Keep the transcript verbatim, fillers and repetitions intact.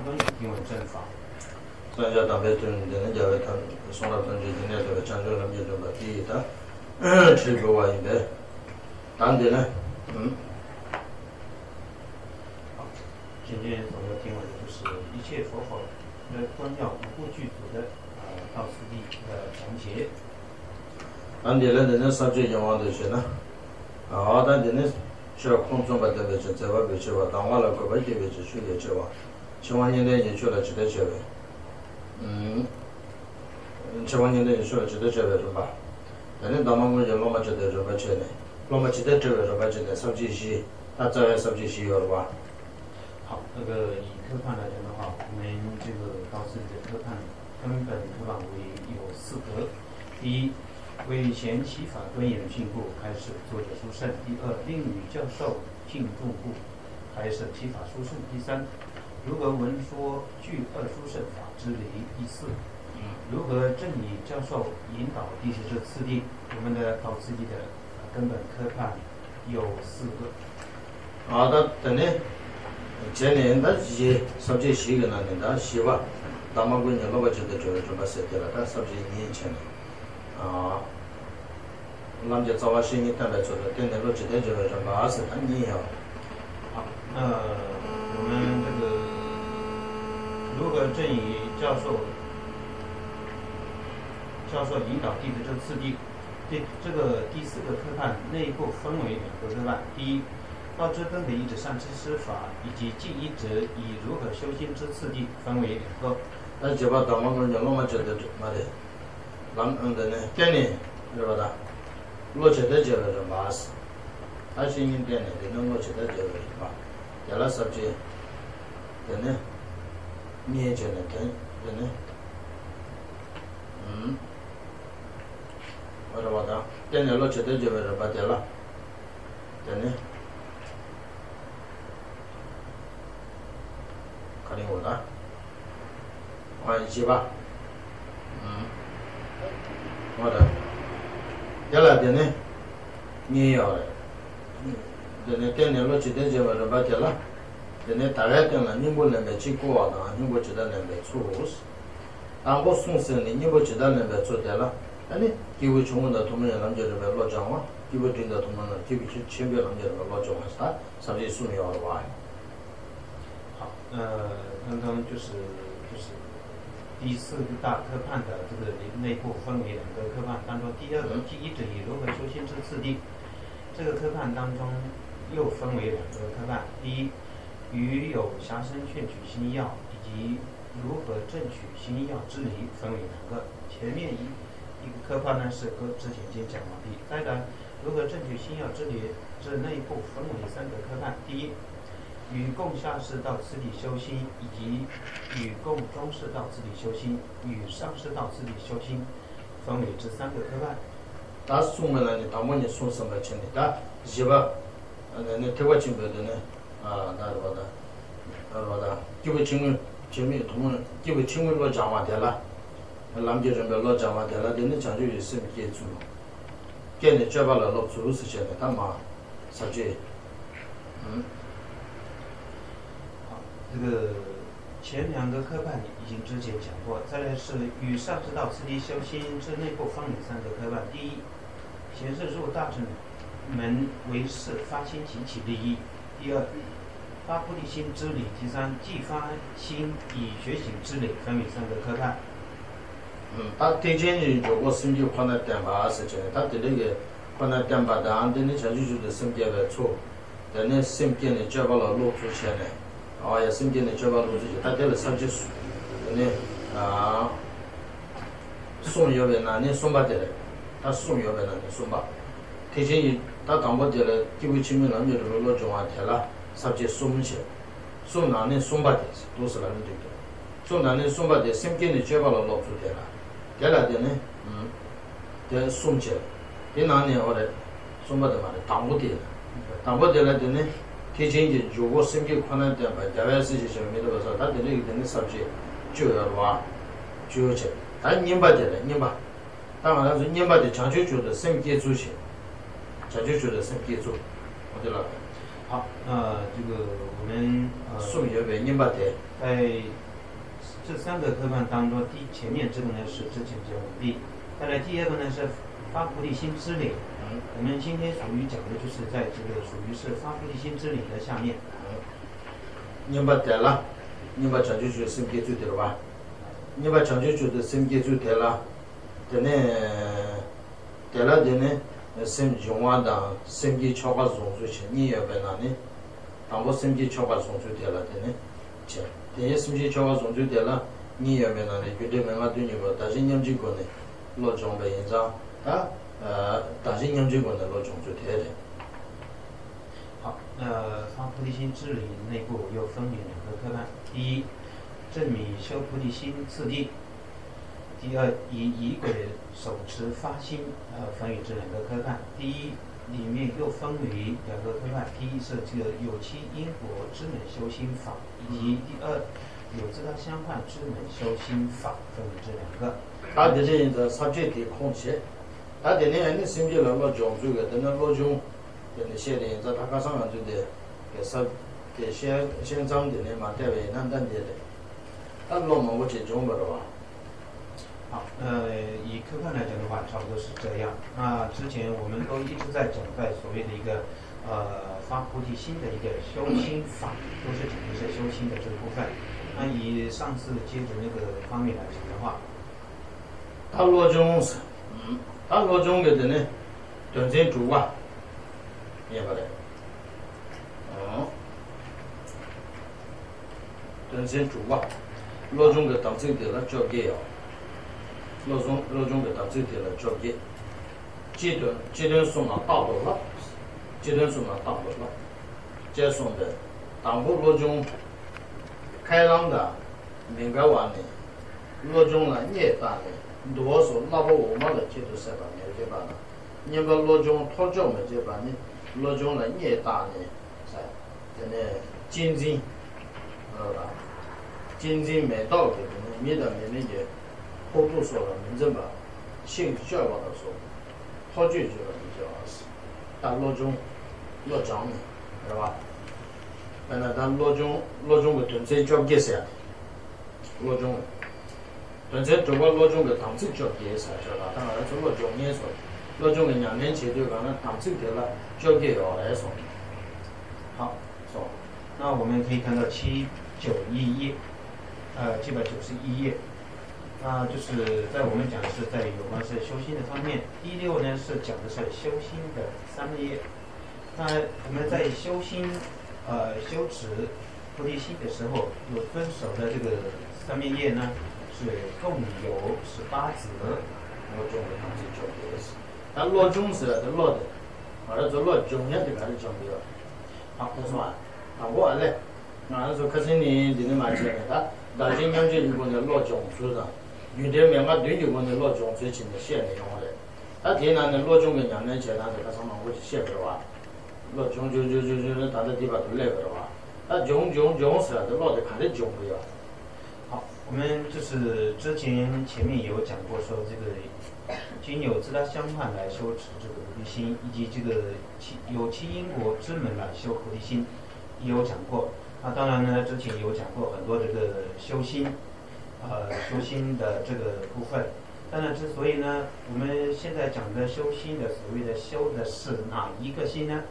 分一品为正法。 བསྟན་བཅོས་དམ་པའི་དོན་འདི་ནི་རྒྱལ་བའི་ཐམས་གསུང་རབ་ཐམས་ཅད་ཀྱི་གནད་དོན་བྱང་ཆུབ་ལམ་གྱི་སྟོན་པ་དེ་ཡི་ད་ཁྲིད་དགོས་པ་ཡིན་པས། ད་འདི་ནི། 今天所要听完的就是一切佛法的纲要五部具足的，呃，道次第的讲解。 ད་འདི་ལ་འདི་ནི་ས་བཅད་ཀྱི་དབང་དུ་བྱས་ན། ཨ་ད་འདི་ནི་ཆོས་ཁུངས་བཙུན་པ་སྟོན་པའི་ཕྱིར། མཛད་པ་པོའི་ཆེ་བ། དང་བ་ལ་གུས་པ་བསྐྱེད་པའི་ཕྱིར། ཆོས་ཀྱི་ཆེ་བ། ཆེ་བ་གཉིས་ལྡན་གྱི་ཆོས་ལ་ཇི་ལྟར་བྱ་བའི། ཨུམ། ཆེ་བ་གཉིས་ལྡན་གྱི་ཆོས་ལ་ཇི་ལྟར་བྱ་བའི་རིམ་པ། དེ་ནས་གདམས་ངག་དངོས་ཀྱི་སློབ་མ་ཇི་ལྟར་རིམ་པ་བྱས་ནས། སློབ་མ་ཇི་ལྟར་བྱ་བའི་རིམ་པ་བྱས་ནས་ས་བཅད་བཞི། ད་རྩ་བའི་ས་བཅད་བཞི་ཡོད་རེད་པ། 好，那个以科判来讲的话，我们这个道次第的科判根本科判为有四个。第一，为显其法端严性故，开始作者殊胜。第二，令与教授敬重故，开始其法殊胜。第三，如何闻说具二殊胜法之理。第四，如何正以教授引导弟子之次第。我们的道次第的根本科判有四个。 ཨ་ད་དེ་ནས་བྱས་ནས་ད་བཞི། ས་བཅད་བཞི་གི་ནང་ནས་ད་བཞི་པ། གདམས་ངག་དངོས་ཀྱི་སློབ་མ་ཇི་ལྟར་བྱ་བའི་རིམ་པ་ཟེར་དེ་ལ་ད་ས་བཅད་གཉིས་བྱས་ནས། ཨ་ལམ་གྱི་རྩ་བ་བཤེས་གཉེན་བསྟེན་པའི་ཚུལ་དང་། བསྟེན་ནས་བློ་ཇི་ལྟར་བྱ་བའི་རིམ་པ་ཟེར་ད་གཉིས་ཡོད། 啊，呃，我们这个如何正以教授教授引导弟子之次第，这这个第四个科判内部分为两个科判。第一，道之根本依止善知识法，以及进依止以如何修心之次第分为两个。 ད་བྱེད་པ་དང་མ་ངོ་ཉོན་སློབ་མ་བྱེད་དུ་མ་རེད། ལམ་འདི་ནི་བསྟེན་ནས་རེད་པ་དང་། བློ་ཇི་ལྟར་བྱ་བའི་རིམ་པ། ད་བཤེས་གཉེན་བསྟེན་ནས་དེ་ནི་བློ་ཇི་ལྟར་བྱ་བའི་རིམ་པ། དེ་ལ་ས་བཅད། དེ་ནི་གཉིས་བྱས་ནས་དེ་དེ་ནི། ཨུམ། རེད་པ་དང་བསྟེན་ནས་བློ་ཇི་ལྟར་བྱ་བའི་རིམ་པ་དེ་ལ། དེ་ནི། ག་རེ་འོ་ད། ཨ་བཞི་པ། ཨུམ། འོ་ད། དེ་ལ་དེ་ནི། གཉིས་ཡོད་རེད། དེ་ནི་བསྟེན་ནས་བློ་ཇི་ལྟར་བྱ་བའི་རིམ་པ་དེ་ལ། དེ་ནི་ཟླ་བའི་སྟེང་ལ་སྙིང་པོ་ལེན་པའི་གཅིག་པུ་བ་དང་སྙིང་པོ་ཇི་ལྟར་ལེན་པའི་ཚུལ། དང་པོ་གསུངས་ཟིན་ནས་སྙིང་པོ་ཇི་ལྟར་ལེན་པའི་ཚུལ་དེ་ལ། ཨ་ནི་སྐྱེས་བུ་ཆུང་ངུ་དང་ཐུན་མོང་བའི་ལམ་གྱི་རིམ་པའི་བློ་སྦྱང་བ། སྐྱེས་བུ་འབྲིང་དང་ཐུན་མོང་ལམ། སྐྱེས་བུ་ཆེན་པོའི་ལམ་གྱི་རིམ་པའི་བློ་སྦྱང་བ་ཟེར་ད་ས་བཅད་གསུམ་ཡོད་རེད་པ། 好，呃，刚刚就是就是第四个大科判的这个内部分为两个科判当中，第二个第一者以如何修心之次第，这个科判当中又分为两个科判，第一，与有遐生劝取心要以及如何正取心要之理分为两个。前面一一个科判呢是跟之前已经讲完毕，再讲如何正取心要之理，这内部分为三个科判。第一，与共下士道次第修心，以及与共中士道次第修心，与上士道次第修心，分为这三个科判。 ད་གསུངས་པ་ལ་ནི་དང་པོ་ནས་གསུངས་ཟིན་པ་བྱས་ནས་ད་བཞི་པ། ནི་ཐེག་པ་ཆེན་པོའི་དེ་ནི། ཨ་ད་རེད་པ་ད། རེད་པ་ད། སྐྱེས་བུ་ཆུང་ངུ་ཆེན་མོའི་ཐུན་མོང་སྐྱེས་བུ་ཆུང་ངུའི་བློ་སྦྱང་བ་དེ་ལ། ལམ་གྱི་རིམ་པའི་བློ་སྦྱང་བ་དེ་ལ་དེ་ནི་བྱང་ཆུབ་ཀྱི་སེམས་བསྐྱེད་ཚུལ། བསྐྱེད་ནས་སྤྱོད་པ་ལ་སློབ་ཚུལ་ཟེར་བྱས་ནས་ད་མ། ས་བཅད། ཨུམ། 好，这个前两个科判已经之前讲过，再来是与上士道次第修心之内部分为三个科判。第一，显示入大乘门为是发心及其利益。第二，发菩提心之理。第三，即发心以觉醒之理，分为三个科判。 ད་ཐེག་ཆེན་གྱི་འཇུག་སྒོ་སེམས་བསྐྱེད་ཁོ་ན་བསྟེན་པ་ཟེར་བྱས་ནས་ད་དེ་འདྲ་གི་ཁོ་ན་བསྟེན་པ་དང་དེ་ནི་བྱང་ཆུབ་མཆོག་ཏུ་སེམས་བསྐྱེད་པའི་ཚུལ། དེ་ནས་སེམས་བསྐྱེད་ནས་སྤྱོད་པ་ལ་སློབ་ཚུལ་བྱས་ནས། ཨ་ཡ་སེམས་བསྐྱེད་ནས་སྤྱོད་པ་སློབ་ཚུལ་བྱས་ད་དེ་ལ་ས་བཅད་གསུམ། དེ་ནས་གསུམ་ཡོད་པའི་ནང་ནས་གསུམ་པ་དེ་རེད། ད་གསུམ་ཡོད་པའི་ནང་ནས་གསུམ་པ། ཐེག་ཆེན་གྱི་ད་དང་པོ་དེ་ལ་སྐྱེས་བུ་ཆེན་མོའི་ལམ་གྱི་རིམ་པའི་བློ་སྦྱོང་བ་དེ་ལ་ས་བཅད་གསུམ་བྱས། གསུམ་ནང་ནས་གསུམ་པ་དེ་འདུག་ཟེར་ལ་ནི་འདུག་ཏོ། གསུམ་ནང་ནས་གསུམ་པ་དེ་སེམས་བསྐྱེད་ནས་སྤྱོད་པ་ལ་སློབ་ཚུལ་དེ་ལ། དེ་ལ་དེ་ནི། དེ་གསུམ་བྱས། དེ་ནང་ནས་འོ་རེད། གསུམ་པ་དེ་མ་རེད་དང་པོ་དེ། དང་པོ་དེ་ལ་དེ་ནི། ཐེག་ཆེན་གྱི་འཇུག་སྒོ་སེམས་བསྐྱེད་ཁོ་ན་བསྟེན་པ་རྒྱལ་བའི་སྲས་ཞེས་བྱ་བ་མི་འདོད་པ་སོགས་ད་དེ་འདྲ་གི་དེ་ནི་ས་བཅད་བཅུ་ཡོད་རེད་བ། བཅུ་བྱས། ད་གཉིས་པ་དེ་རེད་གཉིས་པ། ད་ང་རང་ཚོ་གཉིས་པ་དེ་བྱང་ཆུབ་མཆོག་ཏུ་སེམས་བསྐྱེད་ཚུལ་བྱས། བྱང་ཆུབ་མཆོག་ཏུ་སེམས་བསྐྱེད་ཚུལ། འོ་དེ་ལ། ཧ། 呃，这个我们呃， གསུམ་ཡོད་པའི་གཉིས་པ་དེ། 在这三个科判当中，第前面这个呢是之前讲的，再来第二个呢是发菩提心之理。 ཨང་། 我们今天属于讲的就是在这个属于是发菩提心之理的下面。 ཨང་། གཉིས་པ་དེ་ལ། གཉིས་པ་བྱང་ཆུབ་ཆོས་སེམས་བསྐྱེད་ཚུལ་དེ་རེད་བ། གཉིས་པ་བྱང་ཆུབ་ཆོས་སེམས་བསྐྱེད་ཚུལ་དེ་ལ། དེ་ནས། དེ་ལ་དེ་ནི་སེམས་སྦྱོང་བ་དང་སེམས་བསྐྱེད་ཆོ་ག་བཟུང་ཚུལ་བྱེད་གཉིས་ཡོད་པའི་ནང་ནས། དང་པོ་སེམས་བསྐྱེད་ཆོ་ག་བཟུང་ཚུལ་དེ་ལ་དེ་ནི་བྱེད། དེ་ཡང་སེམས་བསྐྱེད་ཆོ་ག་བཟུང་ཚུལ་དེ་ལ་གཉིས་ཡོད་པའི་ནང་ནས་རྒྱུ་འབྲས་མན་ངག་བདུན་གྱི་སྒོ་བདག་གཞན་མཉམ་བརྗེའི་སྒོ་ནས་བློ་སྦྱོང་བ་ཡིན་ཙང་ད། བདག་གཞན་མཉམ་བརྗེའི་སྒོ་ནས་བློ་སྦྱོང་ཚུལ་དེ་རེད། 好，呃，发菩提心之理内部又分为两个科判。第一，正迷修菩提心次第。第二，以仪轨守持发心，呃，分为这两个科判。第一，里面又分为两个科判。第一是这个有期因果之门修心法，以及第二，有自他相换之门修心法，分为这两个。 ད་དེ་འདྲ་ཡིན་ཙང་ས་བཅད་དེ་ཁུངས་བྱེད། ད་དེ་ནས་ཨ་ནི་སེམས་བསྐྱེད་ལ་བློ་སྦྱོང་ཚུལ་གྱི་དེ་ནས་བློ་སྦྱོང་། དེ་ནས་བཤད་དེ་ཡིན་ཙང་ད་ཁ་སང་ང་ཚོས་དེ་གི་ས་དེ་བཤད་བཤད་མཚམས་དེ་ནས་མ་བལྟས་པ་ཡིན་ན་ད་འདི་རེད། ད་བློ་མང་པོ་ཅིག་སྦྱོང་བ་རེད་བ། 好，呃，以科判来讲的话，差不多是这样。那之前我们都一直在讲，在所谓的一个呃发菩提心的一个修心法，都是讲的是修心的这个部分。那以上次接着那个方面来讲的话， ད་བློ་སྦྱོང་ཟེར། ད་བློ་སྦྱོང་གི་དེ་ནི་དོན་ཚན་དྲུག་པ་ཡིན་པ་རེད། ཨང་། དོན་ཚན་དྲུག་པ། བློ་སྦྱོང་གི་དམ་ཚིག་དེ་ལ་བཅོ་བརྒྱད་ཡོད། བློ་སྦྱོང་བློ་སྦྱོང་གི་དམ་ཚིག་དེ་ལ་བཅོ་བརྒྱད། སྤྱི་དོན་སྤྱི་དོན་གསུམ་ལ་རྟག་ཏུ་བསླབ། སྤྱི་དོན་གསུམ་ལ་རྟག་ཏུ་བསླབ། ཅེས་གསུངས་པས། དང་པོ་བློ་སྦྱོང་ཁས་བླངས་དང་མི་འགལ་བ་ནི། བློ་སྦྱོང་ལ་རྙེད་བཏགས་ནས་འདུ་བ་སོགས་བསླབ་པ་འོག་མ་ལ་ཁྱད་དུ་བསད་པ་མི་བྱེད་པ་དང་། གཉིས་པ་བློ་སྦྱོང་ཐོར་ཅོག་མི་བྱེད་པ་ནི་བློ་སྦྱོང་ལ་རྙེད་བཏགས་ནས་ཟེར། དེ་ནས་གཅེས་འཛིན། གཅེས་འཛིན་མེ་ཏོག་གི་དེ་ནས་མི་དང་མི་མིན་གྱི་ཕོག་ཐུག་སོགས་ལ་མི་འཛེམ་པ། ཤིང་གཅོད་པ་ལ་སོགས་ཐོར་ཅོག་བྱེད་པ་མི་བྱེད་པ། ད་བློ་སྦྱོང་། བློ་སྦྱངས་ནས་རེད་བ། དཔེར་ན་ད་བློ་སྦྱོང་བློ་སྦྱོང་གི་དོན་ཚན་བཅོ་བརྒྱད་ཟེར་ཡ་དེ། བློ་སྦྱོང་། དོན་ཚན་དྲུག་པ་བློ་སྦྱོང་གི་དམ་ཚིག་བཅོ་བརྒྱད་ཟེར་ཡ་ཆོག་ད་ང་རང་ཚོ་བློ་སྦྱོང་མཁན་ཚོ། བློ་སྦྱོང་གི་ཉམས་ལེན་བྱེད་དུས་གང་ན་དམ་ཚིག་དེ་ལ་བཅོ་བརྒྱད་ཡོད་རེད་གསུངས། 好， གསུངས། 那我们可以看到七九一页，呃，七百九十一页，啊，就是在我们讲的是在有关是修心的方面，第六呢是讲的是修心的三昧业。那我们在修心，呃，修持菩提心的时候，有遵守的这个三昧业呢，是共有十八则。 བློ་སྦྱོང་གི་དམ་ཚིག་བཅོ་བརྒྱད། ད་བློ་སྦྱོང་ཟེར་བ་དེ་བློ་དེ། ང་རང་ཚོ་བློ་སྦྱོང་ཡ་དེ་ག་རེ་སྦྱོང་གི་ཡོད། ཨ་ཁོ་སོང་ཨ། དང་པོ་ཨ་ལས། ང་རང་ཚོ་ཁ་སང་ནས་འདི་ནས་མ་བྱས་ནས་ད་བདག་གཞན་མཉམ་བརྗེ་གི་སྒོ་ནས་བློ་སྦྱོང་ཚུལ་དང་། རྒྱུ་འབྲས་མན་ངག་བདུན་གྱི་སྒོ་ནས་བློ་སྦྱོང་ཚུལ་བྱས་ནས་བཤད་ནས་ཡོང་བ་རེད། ད་དེའི་ནང་ནས་བློ་སྦྱོང་གི་ཉམས་ལེན་བྱས་ན་དེ་ཁ་སང་མང་པོ་ཞིག་བཤད་པ་རེད་བ། བློ་སྦྱོང་སྦྱོང་སྦྱོང་སྦྱོང་སྦྱོང་ནས་ད་ལྟ་འདི་བར་དུ་སླེབས་པ་རེད་བ། ད་སྦྱོང་སྦྱོང་སྦྱོང་ཟེར་བ་དེ་བློ་དེ་ག་རེ་སྦྱོང་གི་ཡོད། 好，我们就是之前前面有讲过，说这个经由自他相换来修持这个菩提心，以及这个七有七因果之门来修菩提心，也有讲过。那当然呢，之前有讲过很多这个修心，呃，修心的这个部分。当然，之所以呢，我们现在讲的修心的所谓的修的是哪一个心呢？